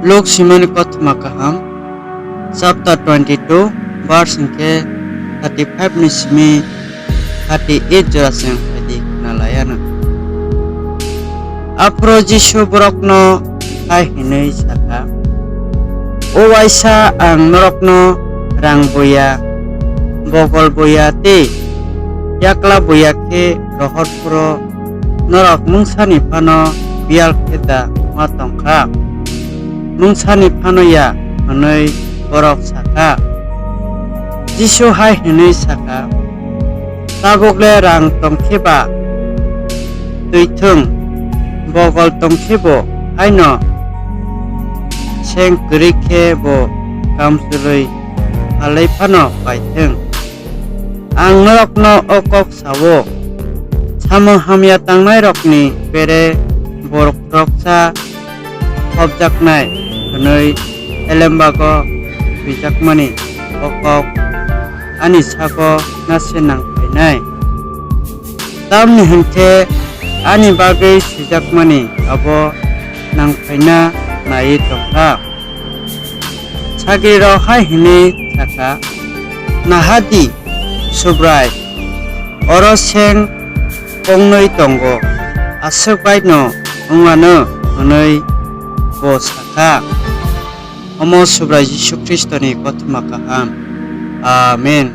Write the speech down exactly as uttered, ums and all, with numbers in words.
Luk simani kothoma kaham, chapter twenty-two, verse hwnkhe thirty-five ni simi thirty-eight jora chwng phaidi khna lai anw. Aphuru Jisu borokno hai hwnwi sakha, "O waisa, ang norokno rang boya, bogol boya tei yakla boya khe rohor phuru norok mungsani phano biyal khe da ma tong kha? Mungsani phano ya," hwnwi borok sakha. Jisu hai hwnwi sakha, "Tabukle rang tong khe ba twi thung, bogol tong khe bo haino seng kwrwi khe bo kamchlwi phalwi phano pai thung. Ang norokno o kok sa-o, samung hamya tangnairokni bere borok khoroksa khopjaknai hwnwi elembago swijakmani o kok ani sago nase nang phainai. Tamni hwn khe ani bagwi swijakmani abo nang phaina naiwi tong kha." Sagrirok hai hwnwi sakha, "Naha di, Subrai, oro seng kongnwi tongo, aswk baino wng anw," hwnwi bo sakha. Omo Subrai Jisu Khristoni kothoma kaham. Amen.